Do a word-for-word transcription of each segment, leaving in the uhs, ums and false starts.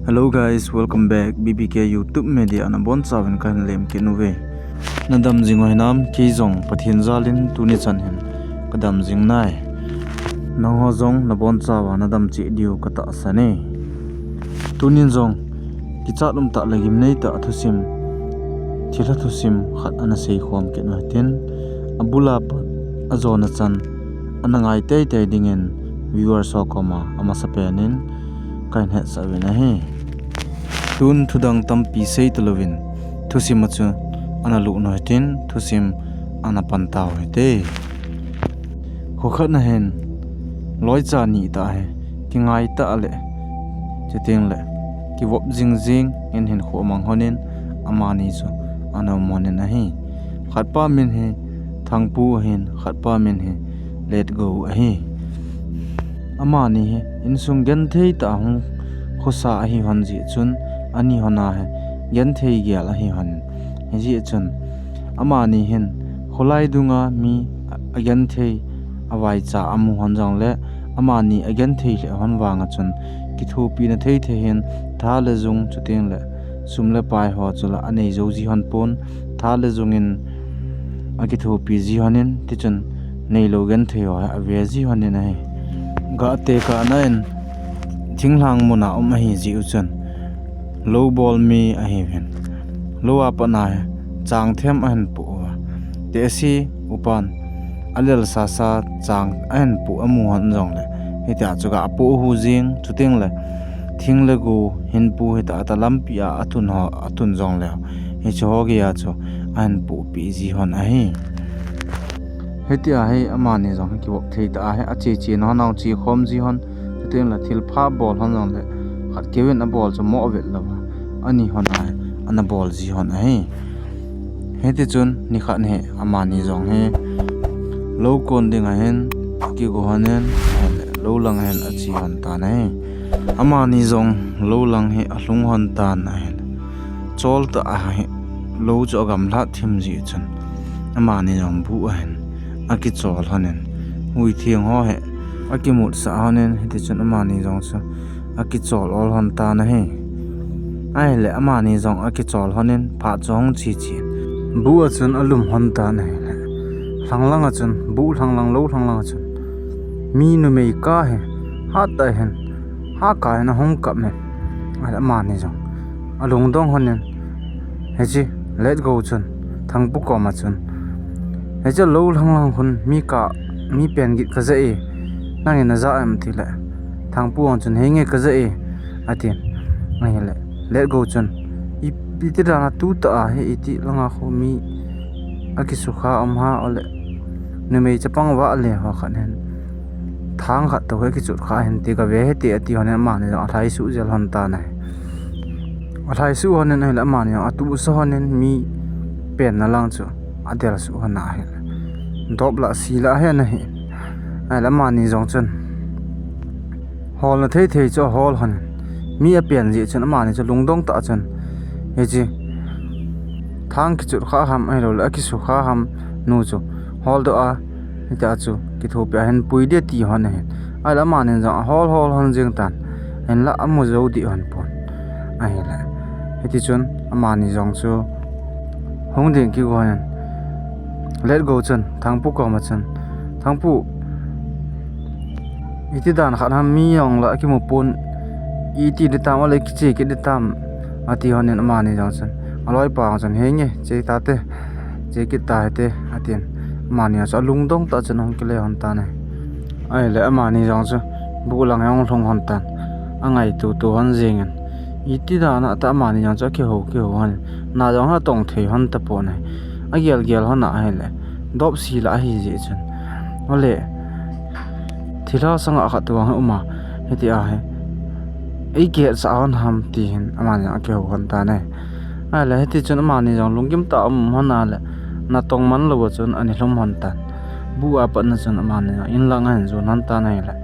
Hello guys, welcome back B B K YouTube Media, nabonchauvin kahin lemkit uve. Nadam jing uhinam? Kei jong Pathen jalin tuni chan hin kadam jing nai. Nangho jong nabonchauva nadam cheh diu katahsan e. Tunin jong kichat umtah le gimneitah thusim, thilha thusim khat ana seikhom kit uhitin, abula pat ajona chan ana ngai teitei dingin viewers ho koma amasapen in kahin hetsah uvin ahi. Tun thudang tampi seitalouvin thusim a chu ana lut uhitin, thusim ana pan tau hite. Kho khat na hin loicha ni tah hi kingai tah le, chutengle kivop jingjing in hinkho amang lhonin, amani chu ana um lhonin ahi. Khatpa min hi Thangpu ahin, khatpa min hi Letgo ahi. Amani hi insung genthei tah hung khosa ahi lhon jeh chun, ani lhona hi genthei gel ahi lhonin. Hijeh chun amani hin kholai dunga mi agenthei, avaicha amu lhon jongle, amani agenthei lheh lhon vanga chun kithopina thei thei hin tha le jung, chutengle sum le pai ho chu la anei jou ji lhon pon. Tha le jungin akithopi ji lhonin, tichun neilou genthei ho hi ave ji lhonin ahi. Gah tekahna in thinglhang muna um ahi jeh u chun lou bol mi ahiuvin, lou a patna hi chang them ahin poh uva, tehse upan alel sasa chang ahin poh amu lhon jongle, hitia chu gah poh hu jing, chutengle thing le go hinpu hitah tah lampi a atun ho, atun jongleu, hiche ho geiya chu ahin pohpeh ji lhon ahi. Hitia hi amani jong hi kivop thei tah a hi ache chena ho a che khom ji lhon, chutengle thilpha bol lhon jongle khat keuvin abol chu moh vet louva, ani lhona hi ana bol ji lhon ahi. Hitichun nikhat hi amani jong hi lou kon dinga hin akigo lhonin, ahile lou langa hin ache lhon tan ahi. Amani jong lou lang hi alhung lhon tan ahile, chol tah a hi lou chu agamlat thim jeh chun amani jong buh a hin akichol lhonin, huitheng ho hi akimutsah lhonin, hitichun amani jong chu akichol ol lhon tan ahi. Ahile amani jong akichol lhonin phat chu ahung che chen, buh a chun alum lhon tan ahile, lhang langa chun, buh lhang lang, lou lhang langa chun mi numei kah hi hattah in, hahkah in ahung kap in, ahile amani jong alungdong lhonin, hiche Letgo chun Thangpu koma chun, hiche lou lhang lang khun mi kah, mi pen git kaja e, nangin naja em, atile Thangpu jong chun, henge, kaja e, atin. Ahile Letgo chun, i, iti dana tutah a hi iti langa khu mi akisukha um ham, ole numei chapang vahle ho khat hin thang khat toh hi akichot kha hinte, kave hite, ati lhonin amani jong alhaisuh jel lhon tan ahi. Alhaisuh lhonin ahile amani jong atuhsa lhonin mi penna lang chu adelsuh lhon ahile, dop lah se lah hi ana hi. Ahile amani jong chun holna thei thei chu ahol lhonin, mi apen jeh chun amani chu lungdong tah chun, hiche thang kichot kha ham ahiloule akisukha ham nu chu holdoh a, hitia chu kithopi a hin pui ding ati lhon ahin. Ahile amani jong ahol hol lhon jeng tan, hinla amu jou deh lhon pon ahile, hitichun amani jong chu hung ding kigo lhonin, Letgo chun Thangpu koma chun, Thangpu, iti dan khat ham, mi jong la akimu pon, iti ding tam, ole kiche kit ding tam, ati lhonin amani jong chun, aloipa jong chun, henge, che tate, che kit tahite, atin. Amani jong chu alungdong tah chun ahung kile lhon tan ahi. Ahile amani jong chu buh lang hi ahung lhung lhon tan, angaito to lhon jengin, iti dana tah amani jong chu akihou kihou lhonin, na jong hi atong thei lhon tapon ahi. Agel gel lhon ahile, dop se lah ahi jeh chun, ole thilha sanga khat vang hi uma, hitia hi eikihetsah lhon ham, ti hin amani jong akihou lhon tan ahi. Ahile hitichun amani jong lunggim tah a um lhon a le, natong man louva chun ana lhum lhon tan. Buh a patna chun amani jong in lang ahin jon lhon tan ahile,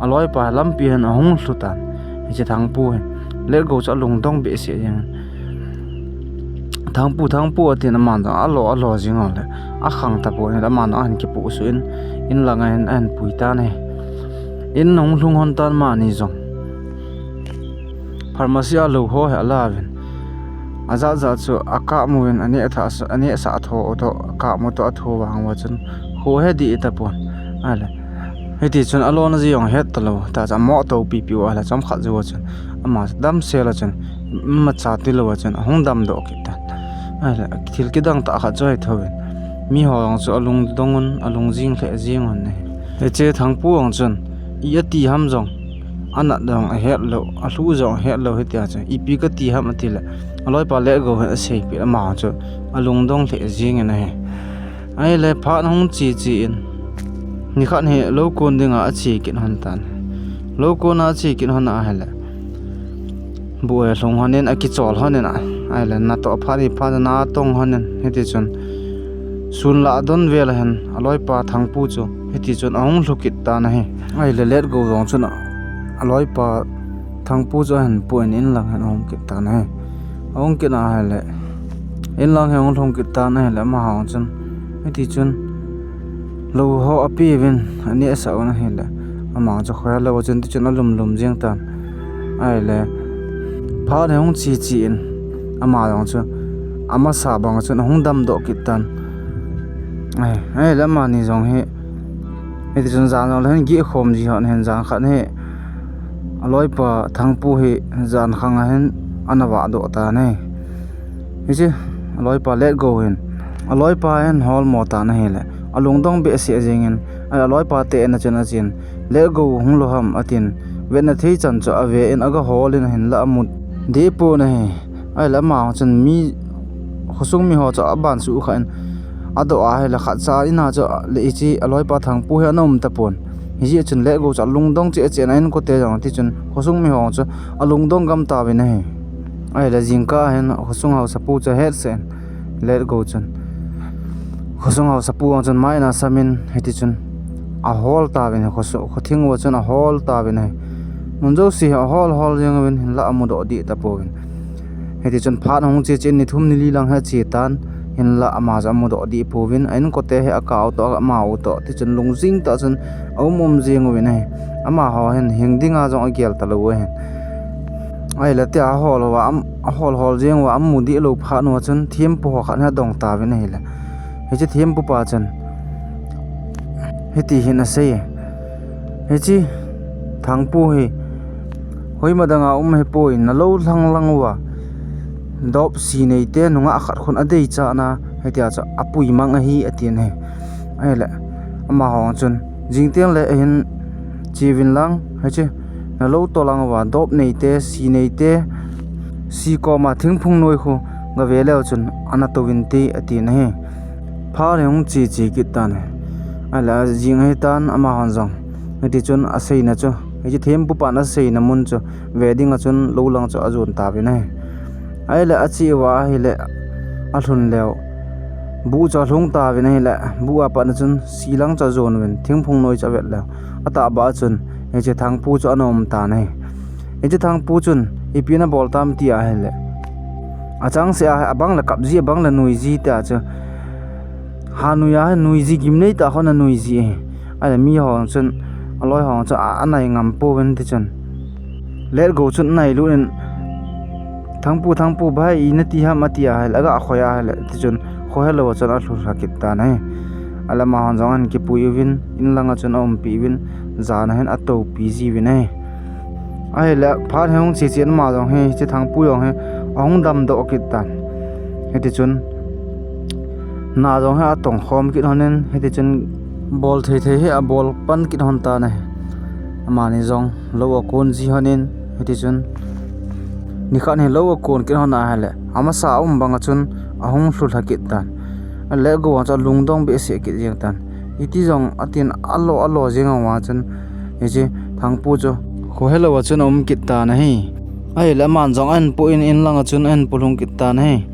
aloipa hi lampi hin ahung lhu tan. Hiche Thangpu hi Letgo chu alungdong behseh jengin, Thangpu, Thangpu, atin, aman jong alo alo jing le, akhang tapon ahile, aman jong ahin kipohsuh in, in langa hin ahin pui tan ahi. In ahung lhung lhon tan amani jong, pharmacy a lou ho hi alauvin. Ajat jat chu akap uvin, aneh tha, aneh sah tho u toh, akap u toh atho vang uva chun, kho he dih tapon. Ahile, hiti chun alona ji jong het talou, ta chu amo to pipi u ahile, chomkhat jou a chun, ama damsel a chun, imacha tilou a chun, ahung damdoh kit tan. Ahile, thil kidang tah khat chu ahi thouvin. Miho jong chu alungdong un, alungjing lheh jeng un ahi. Hiche Thangpu jong chun, i ati ham jong, anat jong ahet lou, alhu jong ahet lou hitia chu, ipi kati ham atile, aloipa Letgou hin aseipeh, ama chu alungdong lheh jeng in ahi. Ahile phat hung che che in, nikhat hi lou kon dinga ache kit lhon tan. Lou kona ache kit lhon ahile, bu e lhung lhon in, akichol lhon in a, ahile natoh phat hi phat na atong lhon in, hiti chun sun lah don vel ahin, aloipa Thangpu chu hiti chun ahung lhu kit tan ahi. Ahile Letgou jong chun aloipa Thangpu chu ahin pui in inlang hin ahung kit tan ahi. Ahung kit ahile, inlang hin ahung lhung kit tan ahile, amaho chun hiti chun lou ho apeuvin, aneh sah un ahile, ama chu khohelou a chun tichun alum lum jeng tan. Ahile, phat hi hung che che in, ama jong chu amasa bang chun ahung damdoh kit tan. Ahile amani jong hi, hiti chun jan jong le hin geh khom ji lhon in, jan khat hi aloipa Thangpu hi jan khang a hin ana vahdoh tan ahi. Hiche aloipa Letgou hin, aloipa hin holmo tan ahile, alungdong behseh jeng in, aloipa te in a chun achen, Letgou hung lou ham atin, vetna thei chan chu ave in, aga hol in ahinla amu deh pon ahi. Ahile ama chun mi, khosung miho chu abansuh kha in, adoh ahile khatcha in a chu le hiche aloipa Thangpu hi ana um tapon. Hijeh chun Letgou chu alungdong cheh cheh in, a inkote jong tichun khosung miho chu alungdong gam tauvin ahi. Ahile jingkah hin khosung haosapu chu ahetsah in, Letgou chun khosung haosapu jong chun mai in asam in, hiti chun ahol tauvin, khosu-, khothing uva chun ahol tauvin ahi. Mun jouse hi ahol hol jeng uvin, hinla amudoh deh tapouvin. Hiti chun phat hung che che in, ni thum ni li lang hi ache tan, hinla ama chu amudoh deh pouvin, a inkote hi akah u toh, ama u toh, tichun lungjing tah chun aum um jeng uvin ahi. Amaho hin hing dinga jong agel talou u ahin. Ahile tia ahol uva, am-, ahol hol jeng uva amu deh lou phat uva chun thempu ho khat hi adong tauvin ahile, hiche thempupa chun hiti hin asei, hiche Thangpu hi hoima danga um ahipoi, nalou lhang lang uva dop si neite nungah khat khun adeichatna, hitia chu apui mang ahi, atin ahi. Ahile amaho chun, jing tengle ahin cheuvin lang, hiche nalou tolang uva dop neite, si neite, si koma thingphung noi khu gave leu chun ana touvinte, atin ahi. Phat hi hung che che kit tan ahi. Ahile ajing ahitan, amahon jong hiti chun aseina chu, hiche thempupan aseina mun chu ve dinga chun lou lang chu ajon tauvin ahi. Ahile ache uva ahile, alhun leu, buh chu alhung tauvin ahile, buh a patna chun si lang chu ajon uvin, thingphung noi chu avet leu, atahbeh a chun hiche Thangpu chu ana um tan ahi. Hiche Thangpu chun ipi ana bol tam ti ahile, achangseh a hi abang le kap ji, abang le nui ji tia chu, ha nui a hi nui ji, gimnei tah khun anui ji ahi. Ahile miho chun, aloiho chun a, anai ngam pouvin, tichun Letgou chun anailut in, Thangpu, Thangpu, bahai nati ham, ati ahile, aga khoi ahile, tichun khohelou a chun alhu lha kit tan ahi. Ahile amahon jong ahin kipui uvin, inlanga chun aumpi uvin, jan a hin atoupi jiuvin ahi. Ahile phat hi hung che che in, ama jong hi, hiche Thangpu jong hi ahung damdoh kit tan. Hiti chun na jong hi atong khom kit lhon in, hiti chun bol thei thei hi abol pan kit lhon tan ahi. Amani jong lou akon ji lhon in, hiti chun nikhat hi lou akon kit lhon ahile, amasa a um banga chun ahung lhu lha kit tan. Letgou a chu alungdong behseh kit jeng tan. Iti jong atin, alo, alo jeng a chun, hiche Thangpu chu khohelou a chun aum kit tan ahi. Ahile aman jong ahin pu in, inlanga chun ahin pu lhung kit tan ahi.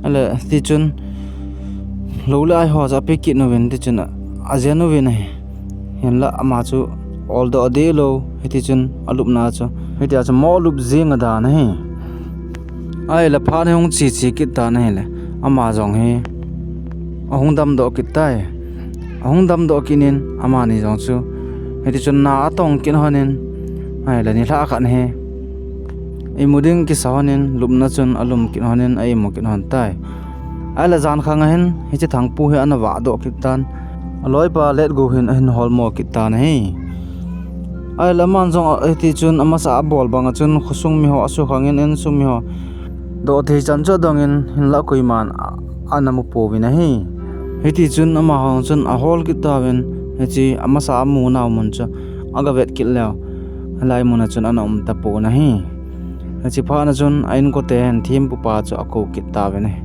Ahile tichun lou le ai ho chu ape kit uvin, tichun ajen uvin ahi. Hinla ama chu oldoh deh lou, hiti chun alupna chu, hitia chu mo lup jeng adan ahi. Ahile phat hi hung che che kit tan ahile, ama jong hi ahung damdoh kit tai. Ahung damdoh kit in, amani jong chu hiti chun na atong kit lhon in, ahile nilhah khat hi imu ding kisa lhonin, lupna chun alum kit lhonin, a imu kit lhon tai. Ahile jan khang ahin, hiche Thangpu hi ana vah doh kit tan. Aloipa Letgo hin ahin holmo kit tan ahi. Ahile aman jong a, hiti chun amasa abol bang a chun khosung miho asukhang in, insung miho doh thei chan chu adong in, hinlah koiman a, ana mu pouvin ahi. Hiti chun amaho chun ahol kit tauvin, hiche amasa amu nau mun chu aga vet kit leu, hilai mun a chun ana um tapon ahi. Hiche phat na chun a inkote hin thempupa chu akou kit tauvin ahi.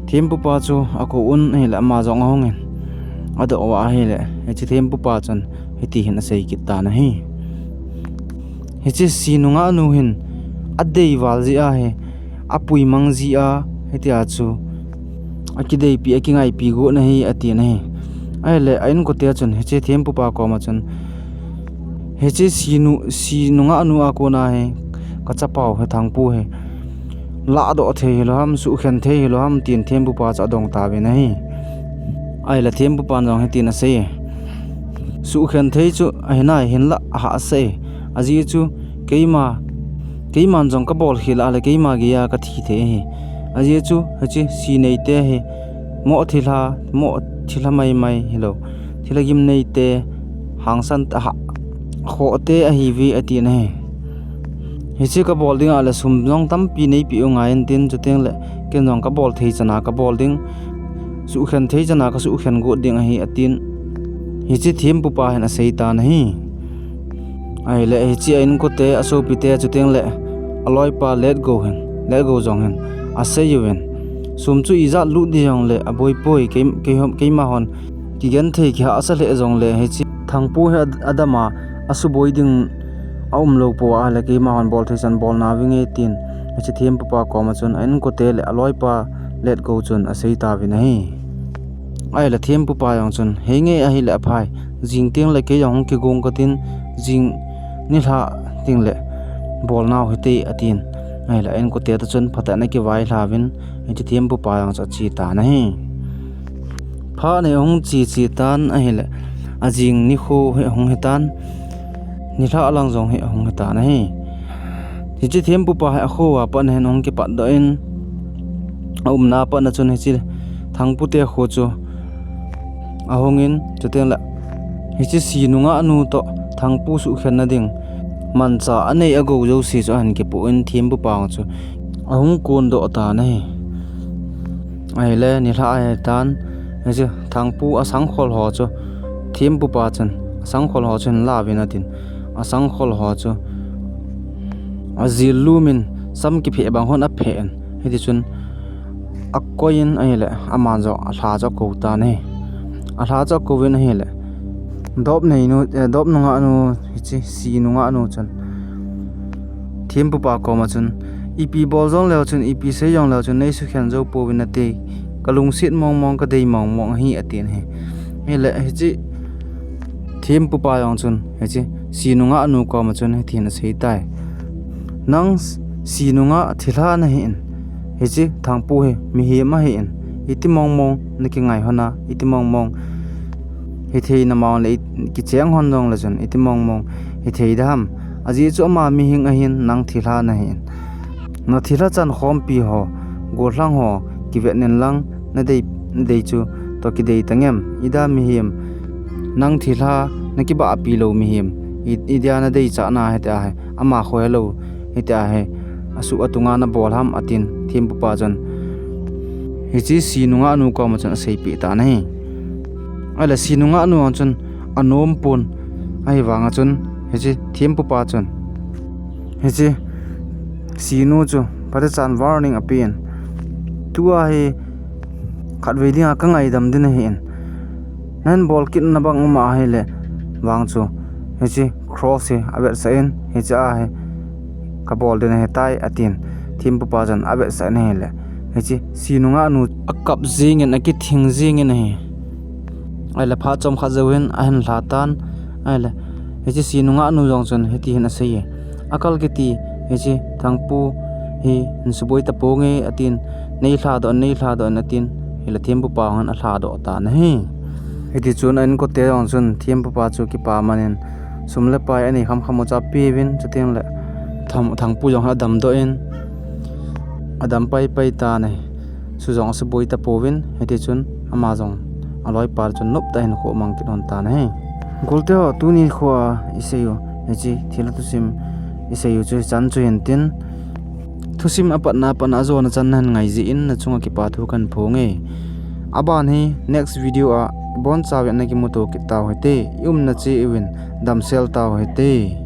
Thempupa chu akou un ahile ama jong ahung in, adoh uva ahile, hiche thempupa chun hiti hin asei kit tan ahi. Hiche si nungah nu hin adei val jeh ahi, apui mang jeh a, hitia chu akideipi, akingaipi got nahi, atin ahi. Ahile a inkote chun hiche thempupa koma chun, hiche si nu, si nungah nu a kona hi kachapau hi Thangpu hi lahdoh thei hilou ham, suhkhen thei hilou ham, tin thempupa chu adong tauvin ahi. Ahile thempupan jong hitin asei e, suhkhen thei chu ahinai, hinlah ahahsa e. Ajeh chu keima, keiman jong kabol khel a le keima geiya kathi thei ahi. Ajeh chu hiche si neite hi moh thilha, moh thilha maimai hilou, thilha gimneite, hangsan, ha, khohte ahiuve, atin ahi. Hiche kabol dinga le sum jong tampi neipeh u ngai intin, chutengle ken jong kabol thei chana kabol ding, suhkhen thei chana kasuhkhen got ding ahi, atin hiche thempupa hin asei tan ahi. Ahile hiche a inkote, asopite, chutengle aloipa Letgo hin, Letgo jong hin asei uvin, sum chu ijat lut ding jongle aboipoi, kei, kei, keima hon kigenthei kihahsa lheh jongle hiche Thangpu hi ad-, adama asuboi ding aumlou pou a ahile keima hon bol thei chan bol nauvinge, tin hiche thempupa koma chun a inkote le aloipa Letgo chun asei tauvin ahi. Ahile thempupa jong chun, henge ahile aphai, jing tengle kei jong hung kigong katin, jing nilhah tengle bol nau hite, atin. Ahile a inkote toh chun phatah in akivailhauvin, hiche thempupa jong chu ache tan ahi. Phat hi ahung che che tan ahile, ajing nikho hi ahung hitan, nilhah lang jong hi ahung hitan ahi. Hiche thempupa hi akho a pat hin ahung kipatdoh in, aumna pat na chun hiche Thangpute kho chu ahungin, chutengle hiche si nungah nu toh Thangpu suhkhenna ding manchah anei agou jouse chu ahin kipoh in thempupa chu ahung kondoh tan ahi. Ahile nilhah ahitan, hiche Thangpu asangkhol ho chu thempupa chun, asangkhol ho chu hin lauvin atin, asangkhol ho chu ajil lumin, sam kipheh bang hon apheh in, hitichun akoiyin ahile aman jong alha chu akou tan ahi. Alha chu akouvin ahile, dop neinu, eh, dop nungah nu, hiche si nungah nu chun thempupa koma chun, ipi bol jongleu chun, ipi sei jongleu chun neisukhen jou pouvin nate, kalungset mongmong, kadei mongmong ahi, atin ahi. Ahile hiche thempupa jong chun hiche si nungah nu koma chun hitin asei tai, nang si nungah thilha nahin, hiche Thangpu hi mihem ahin, iti mongmong nakingai hon a, iti mongmong hithei na mang le, kicheng hon jongle chun iti mongmong hithei dem? Ajeh chu ama mihing ahin, nang thilha nahin, nathilha chan khompi ho, gollhang ho kivet in lang, nadei, nadei chu toh kidei tangem? Ida mihem, nang thilha nakibahpi lou mihem, i, idia nadeichatna hitia hi ama khohelou hitia hi asuh atunga nabol ham, atin thempupa chun hiche si nungah nu koma chun aseipeh tan ahi. Ahile si nungah nu jong chun anompon, ahivanga chun hiche thempupa chun hiche sinu chu phatechan warning apen, tua hi khatvei dinga kangaidam ding ahin, nahin bol kitna bang um ahile vang chu hiche cross hi avetsah in, hiche a hi kabol ding ahitai, atin thempupa chun avetsah in ahile, hiche si nungah nu akap jengin, akithing jengin ahi. Ahile phat chomkhat jouvin ahin lha tan, ahile hiche si nungah nu jong chun hiti hin asei e, akal kiti hiche Thangpu hi hin suboi taponge, atin, neilhadoh in, neilhadoh in, atin, hile thempupa hon alhadoh tan ahi. Hitichun a inkote jong chun thempupa chu kipaman in, sum le pai anei khamkham u chu apeuvin, chutengle Thang, Thangpu jong hi adamdoh in, adam paipai tan ahi. Su jong asuboi tapouvin, hiti chun ama jong aloipa chun noptah in khoh mang kit lhon tan ahi. Golte ho, tuni khoa isei u, hiche thilha thusim isei u chu hichan chu hintin, thusim apatna, apatna ajona chan nahin ngai jeh in nachunga kipa thu kahin phonge. Aban hi next video a ibonchauvin ana kimuto kit tau hite, iumna cheh uvin damsel tau hite.